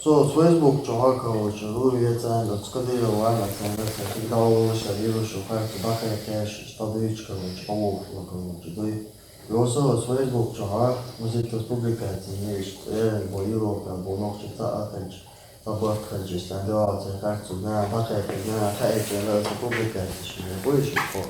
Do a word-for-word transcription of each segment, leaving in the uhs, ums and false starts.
Со Facebook чухьа, короче, ру вецан, оцу Кадырова ван ацан, ца фигдаллаш, а вирус шу харц бахай кеш, что дыч, короче, помог, короче, дой. Йосо оцу Facebook чухьа, музыка публикация, не иш, э, бо Европа, бо нохчи ца атанч, ца бот ханч, иш, ца дела, ца харц, на, бахай, на, хай, ца, ца публикация, иш, не, бо иш, бо.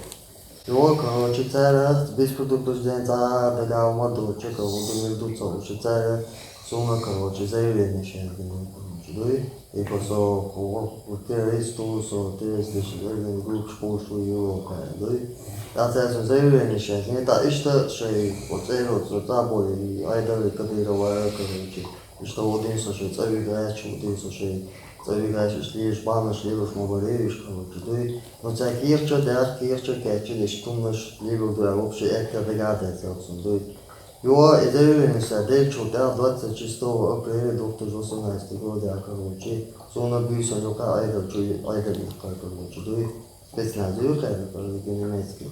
Йо, короче, цара без предупреждения цара дагар ма доча, короче, между собой, цара суна, короче, заявление сейчас, короче, дой. И по со, кого, вот террористу, со, террористы, ши, групп, школ, школ, его, короче, дой. Я цара суна заявление сейчас, не, та, ишта, шей, вот, э, вот, вот, та, бой, и Айдары Кадырова, короче. Ишта один со шей, цави грач, один со шей, цави грач, ишта лиш, бана, шей, лиш, ма, болеешь, короче, дой. Но ца кирча, да, кирча, кирча, лиш, тумнаш, либо, да, вообще, это догадается, вот, дой. Йо, и заявление ся, дел чу, да, двадцать шестого апреля две тысячи восемнадцатого года, короче. Суна бюса, йо, ка, айда, чу, айда, короче, дой. Спецназ, йо, ка, короче, немецкий.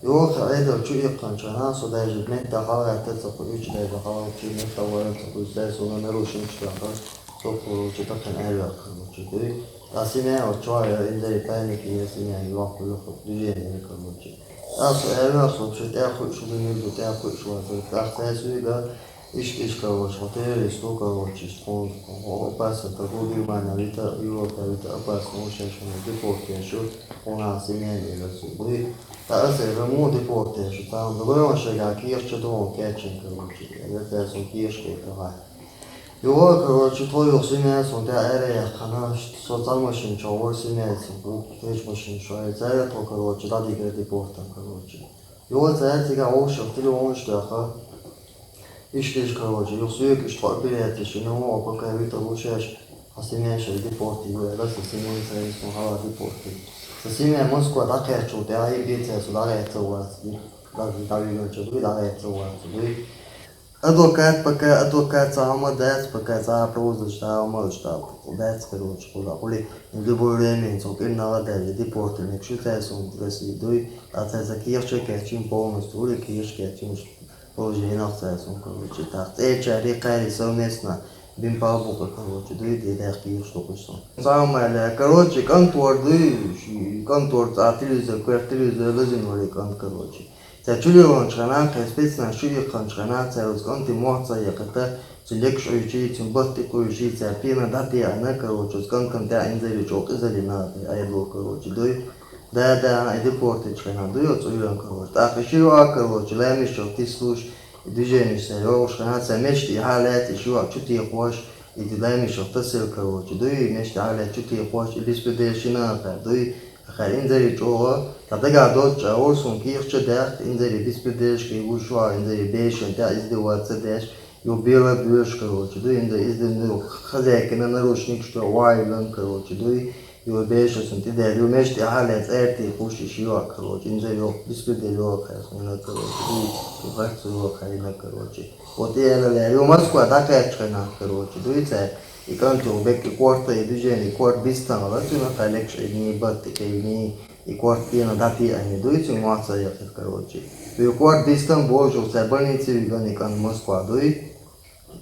Йо, ка, айда, чу, и, короче, она, со даже, мета, халата, ца, короче, даже, халата, мета, вара, ца, короче, суна нарушим, что, короче, так, короче, дой. А семья, вот, чё, я, инда, и паники, я, семья, и ваху, лёху, движение, короче. Ас эрнас вообще тяху шу дыниг ду тяху шу аса тахтай суига иш иш, короче, террористу, короче, иш, он опасно, так у Германия, вита, Европа, вита опасно, вообще, что депорт я шу, у нас семья не рисует. Та ас эрнас депорт я шу, там другой вообще, как кирча дом кячен, короче, я, я, я, кирча, это, Йо, короче, твоюх семья, сон тя эре яхана, со цан машин чо, вор семья, сон бу, кеш машин чо, и царе то, короче, дади гради портан, короче. Йо, царе тига овшах, телефон штаха. Иш, иш, короче, юх суек, иш, тхо билет, иш, ну, а пока вита лучше, а семья ше депорти, йо, да, со семья, царе, сон хала депорти. Со семья Москва, да, кячу, да, и беце, со, да, это у вас, да, да, да, да, да, да, это у вас, да. Адвокат пока, адвокат сама дац, пока сама провоза, что сама, что дац, короче, куда хули. В любое время, цо, им надо даже депортный, что ты, сон, в России, дуй, а ты за кирча кячим полностью, хули кирча кячим, положение на сон, короче, так. Э, чари, кари, совместно, бим палбука, короче, дуй, дедах кирч, что кусон. Самое, короче, контор, дуй, контор, а телевизор, квартиризор, лазим, короче. Ца чули вон чхана, кхе спецназ чули хан чхана, ца рус кон ти муха ца яката, цу лекш ойчи, цу бат ти койчи, ца пина дати ана, короче, скан кан тя инзари чо, изари на, ай ло, короче, дой. Да, да, ай депорти чхана, дой, оц уйран, короче. Так, иши ва, короче, лами шо ти слуш, движение ся, йо, чхана, ца мешти, ха, лят, иши ва, чути хош, и ди лами шо та сел, короче, дой, мешти, ха, лят, чути хош, и беспредельщина, дой, Ахар инзари чӀогӀа, та дагадоцча, орсун кийхча даьхка, инзари беспределшка и вуй шуа, инзари бешан тӀа издеваться деш, ю бела беш, короче, ду, инза изде, ну, хозяйкина наручник, что вайлан, короче, ду, ю бешасун тӀа даьр, ю мешти ахале цӀерти кхуш ишио, короче, инзари беспредел йо, короче, ду, ю харцу йо, короче. Вот и эла лер, ю Москва дакъаьчхана, короче, ду, и цӀер. И кӀантӀо беккъи корта, и движение, и корт бистан, ва цуьнан кхаьлегаш, и ни батти, и ни, и корт пена дати, а ни дуй цуьнан моаца яхар, короче. И корт бистан божу, цай больнице виган, и кӀант Москва дуй.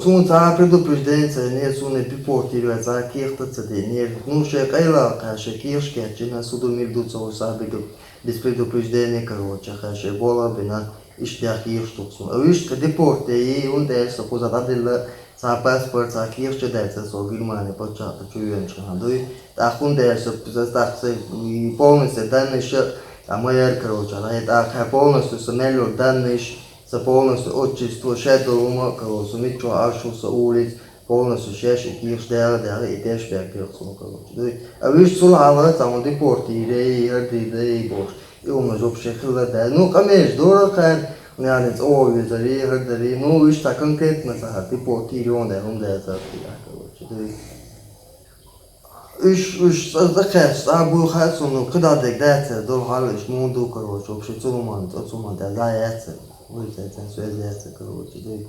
Цунна цхьа предупреждение ца не, цунна депортировать ца кехта ца де, не, ну, шей къайла, кхаьча кехаш кечина, суду мир ду ца уж сабиду, без предупреждения, короче, кхаьча бола бина, иштта кехаш тухсун. А виш тха депорт е, и он деш, са куза дадилла, Цхьа паспорт, цхьа кехча даьлла, со Германия паччахьалкхе чу веанчу хенахь дуй. ТӀаккха хӀунда аьлча со, со тӀаккха со и полностью данныйш, цхьа ма яра, короче, хьан, и тӀаккха полностью со мел йолу данныйш, со полностью отчество, шаьдолу хӀума, короче, со миччо Ӏаш ву, со улица, полностью шаьш и кехаш даьлла, даьлла, и деш беггира суна, короче, дуй. А вуьш цул хьалха цхьа хӀун депортийра, и хӀара дийра, и бохуш. И хӀума жоп шен хилла даьлла. Ну, къамелаш дора кхаьра, наьлин цӀа везари, хӀара дари. Ну, вуьш цхьа конкретно цхьа депортийра, хӀунда, хӀунда ца, короче, дуй. Уьш, уьш цӀа, цӀа кхаьчча, цӀа буй хаьа суна, ну, кхидӀа дерг дац, долу хьал уьш муха ду, короче, вообще, цу хӀуманна, цӀа цу хӀуманна тӀе дӀа яц, вуьйцаьрца связь яц, короче, дуй.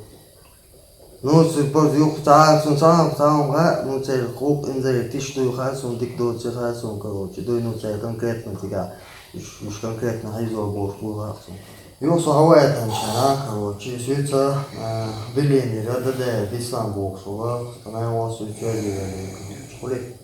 Ну, цу баз юха цхьа, цу цхьа, цхьа хӀума хаьа, ну, церан гӀуллакх инзаре тиша дуй хаьа суна, дика доций хаьа суна, короче, дуй, ну, церан конкретно цигахь, уьш, уьш конкретно хьийзор бохуш буй хаьа суна. Юха со хьаваийтинчу хенахь, короче, соьца, а, Берлинера Дадаев Беслан бохуш волу, къамел волу соьца вежарий вара, короче, хуьлий.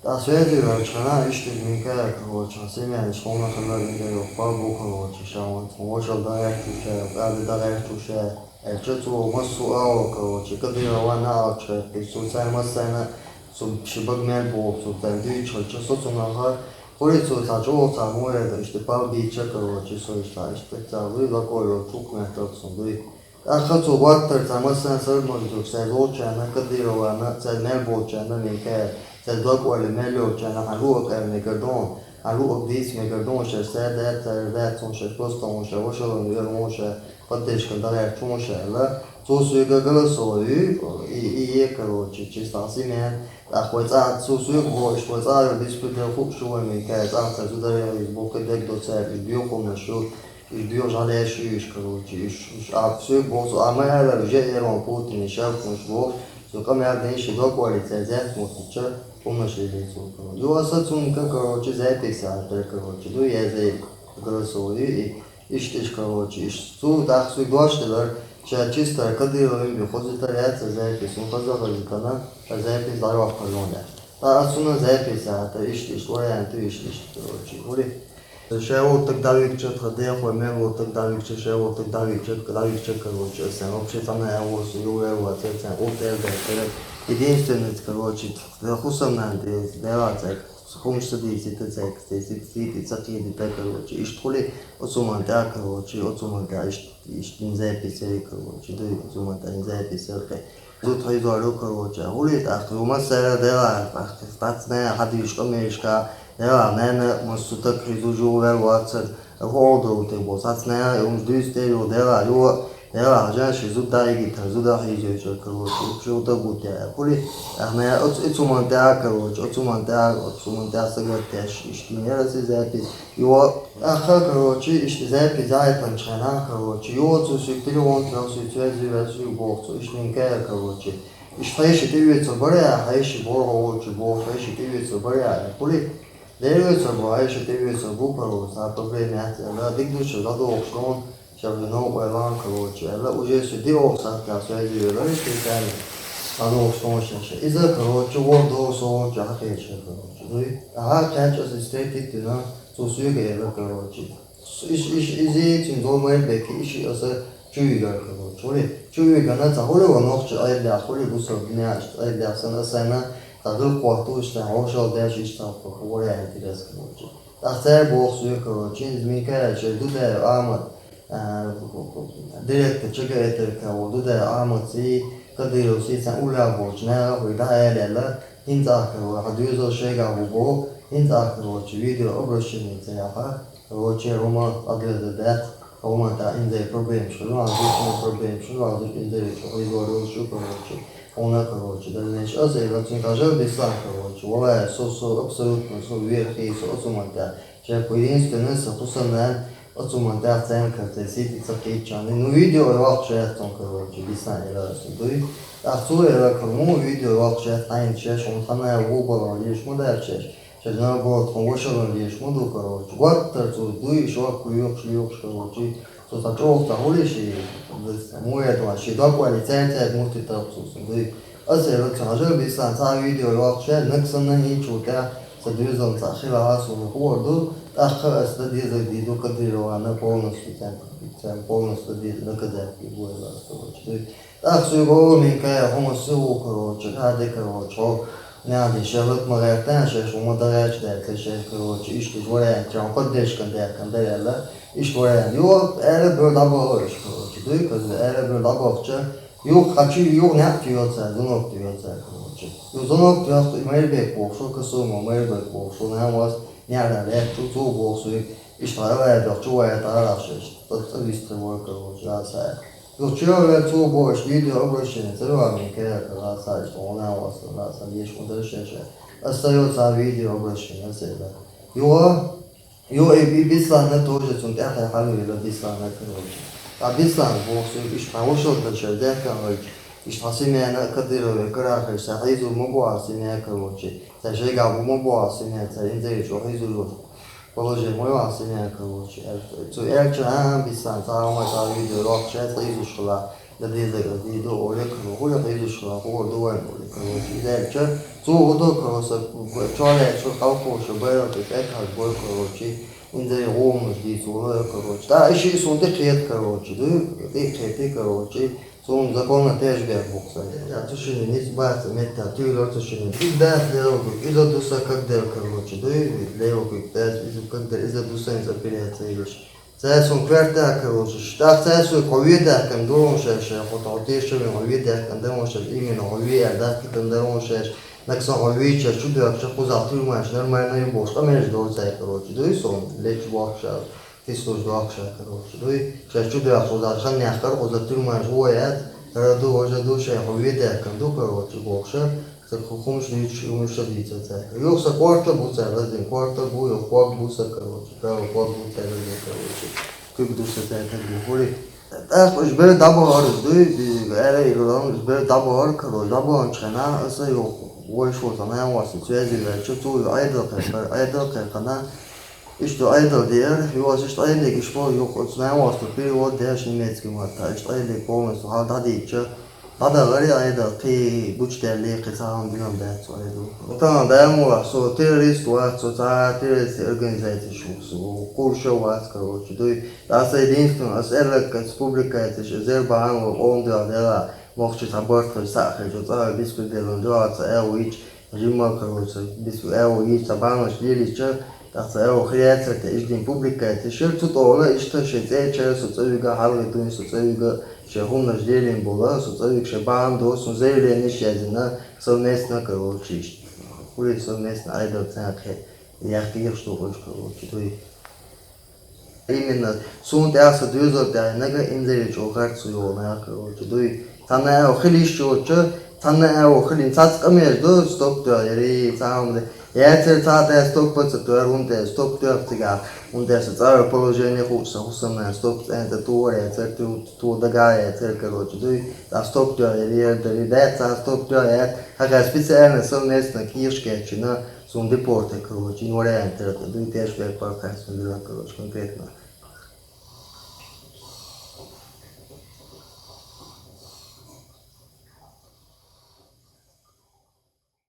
ТӀаккха соьца вежарий вара, иштта Минкаев, короче, хьан семьяна школна хилла вина йохпал бу, короче, ша ван цхьа вошал дагӀаьрчуша, кӀада дагӀаьрчуша, аьлча цо массо а агӀо, короче, Кадырова ванна алча хьаькхиш, цо цара массарна, цу ши бага мел боху, цо цара дуьйцуш хилча, со цунах, хуьлий, цо цхьа чӀогӀа цхьа муха эр ду, иштта пал бийча, короче, со иштта, иштта цхьа дуй, лакъо йолчу хӀума меттах сан дуй. ТӀаккха цо гӀоттара цхьа массарна сармалуьйтуш, цаьрца волчарна, Кадыровна, цаьрца мел болчарна, Минкаев, цаьрца докъойлла мел йолчарна, хьан луъа кӀел мегар ду, хьан луъа дийца мегар ду, шаьш саьрда, цара дац, хьуна шаьш бостон, хьуна шаьш вошалла, вер хьуна шаьш, поддержка дагӀаьрчу хьуна шаьш аьлла, цо соьга голосовой, и, и, е, короче, числа семьян, тӀаккха вай цӀа, цо соьга бохуш, вай цӀа а беспредел хууш ю вай, Минкаев, цӀа цара зударий иза боху, дерг до цара, уьш доьху хӀуманаш ю, уьш доьху жӀалеш ю уьш, короче, уьш, уьш а соьга боху, цо а ма аьллара, уже Эрон Путин, шаьлхунаш бохуш, цо къамел дина ши докъойлла цаьрца зехьа муттича, хӀуманаш лелийна цо, короче. Юха аса цунга, короче, запись а тера, короче, ду язде голосовой, и, Иштта, иштта, короче, иштта. Цо тӀаккха соьга дош делара, ша чисто Кадыровн бен хозуьйтур яц сан запись, хӀун хаза хаза кана, сан запись дӀайоккхур ю аьлла. ТӀаккха аса цунна запись а тера, иштта, иштта, вариант ю, иштта, иштта, короче, хуьлий. Ша волу стаг дӀавигча, тхан дехой мел волу стаг дӀавигча, ша волу стаг дӀавигча, дӀавигча, короче, аса вообще цхьана а агӀо со юхавер вац, аса гӀуллакх тӀера даьккхира. Единственное, короче, тхан хӀусамнана деза, Дела цаьрга. ХӀуманаш ца дийцийта цаьрга, цаьрга сий тӀе ца кхийдийта, короче, иштта хуьлий, оцу хӀуманна тӀехь, короче, оцу хӀуманна тӀехь иштта, иштта дина запись яра, короче, дуй, оцу хӀуманна тӀехь дина запись яра кхин. Зуда хьийзор ю, короче, хуьлий тӀаккха, ю массара а Дела, тӀаккха, тӀаккха нана хьадийш къамелашка, Дела, нана, массо а стаг хьийза, юхавер вац, хӀун долу тӀе бо, цхьацца нана, хӀуманаш дуьйцу тӀе ю, Дела, ю, Дела, хьажа, ши зуда дӀайигийтара, зуда хьийзоьчуьра, короче, вообще хӀун дан бу те, хуьлий? Ахьа, оцу, оцу хӀуманна тӀехь, короче, оцу хӀуманна тӀехь, оцу хӀуманна тӀехь сагатдеш, иштта йина яра аса запись. Юха, тӀаккха, короче, иштта запись дӀахӀиттинчу хенахь, короче, юха цо соьга телефон тӀе, соьца вежарий вара, соьга боху цо, иштта Минкаев, короче. Иштта хьеший тӀеоьцур бара ахьа, хьеший боху, волчу боху, хьеший тӀеоьцур бара ахьа, хуьлий? Дера оьцур бу, хьеший тӀеоьцур бу, короче, цхьа проблема яц аьлла, дика ду шу дӀадохуш ду, Ша вуьйна новкъа вай лан, короче, аьлла, уже шу диъ оха сахьтехь соьга вежарий вара, шен царна дӀадохуш тхуна шаьш. Иза, короче, ворхӀ дора со волчу хьахийча, короче, дуй. Ахьа кхаьчча аса встретить вина, цо соьга элира, короче. Иш, иш, иза, цуьнан дол Майрбек, иш аса чу вигара, короче. Хуьлий, чу вигана, цхьа хуьлий ван нохча Ӏедалехь, хуьлий бусалба динехь, Ӏедалехь санна, аса санна, цхьа гӀиллакх хӀоттуш, цхьа хьошалла деш, иштта цхьа хуьлий интерес, короче. ТӀаккха цара боху соьга, короче, иза Минкаев шен Дудаев Ахьмад, а, директор ЧГ ТРК волу Дудаев Ахьмадций, Кадыровций цхьана уллехь болчу нахах вуй дӀа аьлла аьлла, хӀинца ахкар вара, хьан доьзал шайгахь ву боху, хӀинца ахкар волчу видео обращение ца яхьа, короче, хӀума къадоьзна дац, хӀума тӀехь инзаре проблемаш хир ю, хьан зудчун проблемаш хир ю, хьан зудчун инзаре чӀогӀа хьийзор йолуш ю, короче, хьуна, короче, дальнейшее. Аса элира цуьнга, хьажал, Беслан, короче, валлахӀи, со, со абсолютно, со верхий, со оцу хӀуманна тӀехь. Шайх единственный сан хӀусамнана оцу хӀуманна тӀехь цхьаьнакара церан сий тӀе ца кхийдича. Ну, видео йоккхуш яц цунна, короче, Беслан, элира аса, дуй. ТӀаккха цо элира, кхара муха видео йоккхуш яц, Ӏайна шаьш, хьуна тханна гӀо бала леш ма дац шаьш. Шаьш наоборот, тхуна вошалла леш ма ду, короче. Гуттар цо дуй, шорко юхуш, юхуш, короче. Цо цхьа чӀогӀа цхьа хуьлий ши, муха эр ду, ши докъойлла цаьрца-цаьрца муртий тӀаккха цо сан дуй. Аса элира цуьнга, хьажал, Беслан, цхьа а видео йоккхуш яц, нагахь санна хӀинцачул тӀаьхьа сан доьзална цхьа хилахь, суна хуур ду, тӀаккха аса дан дезарг дийр ду, Кадыровна полностью, царна, царна полностью дан деза, наказать дийр ду, элира аса, короче, дуй. ТӀаккха соьга, о, Минкаев, хьо массо а ву, короче, хӀара де, короче, хьо, нана, шен лата ма гӀертахь, шаьш хӀума дан гӀерташ даьлла, шаьш, короче, иштта, иштта вариант, хьуна поддержка даьккхина дара аьлла, иштта вариант. Юха аьрру а бер дӀабахара уьш, короче, дуй, каза, аьрру а бер дӀабахча, юха кхачу, юха неӀ туьйхира цара, звонок туьйхира цара, короче. Юха звонок туьйхира, и Майрбек бохуш ву, Касумов Майрбек бохуш ву, нана, вас неӀ дан лаьтташ ву, цо боху соьга, иштта хьан ала а бехча, вай тӀе гӀарахь шаьш, цӀа, цӀа вистхир вара, короче, аса. Юха чу а ваьлла, цо боху, аша видео обращение ца йо, Минкаев, аса, иштта хьуна а вассана, аса, еш ма дара шаьш. Аса йо цхьа видео обращение, аса элира. Юха, юха и, и Бесланна тоже цунна тӀаьхьа хьалавелира Бесланна, короче. Ткъа Беслана боху соьга, иштта хьан вошалла дан шаьш даьхкина хилча, иштта хьан семьяна а Кадырове карахь хилча, сан хьийзор ма бу хьан семья, короче. Сан шайгахь бу ма бу хьан семья, цара инзаре чӀогӀа хьийзор йолуш. Положение мой вас имя, короче. Цу аьлча, а, биссан, цхьа хӀума, цхьа видео йоккхуш, аз къизуш хила, да деза, дийду, оле, короче, хула къизуш хила, хӀора ду вайн, оле, короче, из аьлча, цу гӀудо, короче, чоле, чу халкъуша, байрал, тӀе тӀехьа бой, короче, инзаре гӀомаш дийцу, оле, короче. Да, иши сунда кхет, короче, ду, тӀе кхети, короче, цун законна теш бер букса. Я цу шине низ бац, метта, тюлор цу шине. Из дац левгу, иза дуса как дер, короче, дуй, левгу, дац, иза как дер, иза дуса инца операция еш. Цай сун кварта, короче, штах цай сун ховида, кан дон шай, шай, хото, те шай, ховида, кан дон шай, именно ховида, да, китан дон шай, накса ховича, чудо, акша, куза, тюрьма, нормально, и бош, а между цай, короче, дуй сон, леч бокша. Ти служба ахша, короче. Дуй, ша чудо ахша, хан яхар, оза тюрьма жуя, раду, ожа ду, ша ховида, кан ду, короче, бокша, са хумш нич, хумш дийца цай. Юхса корта буца, раздин корта бу, юх кок буца, короче, право кок буца, раздин, короче. Кук дуса цай, так бы хули. Так, уж бер дабо ор, дуй, би, эра, и рулон, уж бер дабо ор, короче, дабо он чхана, аса юх, вой шо, та наям васи, связи, вер, чу, ту, айдал, кар, айдал, кар, кана, Иштта айдал дер, юас иштта айдег иш бо, юх оцу наймосту перевод деш немецкий матта, иштта айдег полностью хьал дӀадийча, дӀадагӀари айдал, кхин гучудаьлли, кхин цхьа хӀума динан дац цу айдал. Ватана даьмула, со террорист вац, со цхьа террорист организацеш ву, со курша вац, короче, дуй. Аса единственное, ас эллак республика, эзер бахьан ва къон дела, мохчи цхьа барт хир, цхьа хир, цхьа бисквит делан, дуа ца эвич, Жимма, короче, бис эо йиц ца бамаш лилича, тахца эо хряцар те иждин публикация шир цу тола ишта ши цеча со цевига халгы дуин со цевига ши хумнаш лилин бола, со цевиг ши бам до, сун заявление шязина, совместно, короче, ишт. Хули совместно айдал цахе, яхтиях что хочешь, короче, дуй. Именно, сун тӀехь са доьзал тӀехь нага инзаре чӀогӀа харц йолу нах, короче, дуй. Цхьанна аьлла хила йиш йоцуча, цхьанна аьлла хилин цац къамеш ду, стоп тоьхьа, яри, цхьа хӀума де. Яцара цхьа тӀе стоп ца тоьхьа, хӀунда тӀе стоп тоьхьа цигахь, хӀунда тӀе со цӀа положение хуучу сан хӀусамна стоп цӀен тӀе тухур яцара, ту, ту дага яцара, короче, дуй. Цхьа стоп тоьхьа, яри, яри, дари, дац, цхьа стоп тоьхьа, яц. Хьаха специально совместно кийш кечина, Сун депорте, короче, ин вариант тера, дуй теш бер паркхай сун дира, короче, конкретно.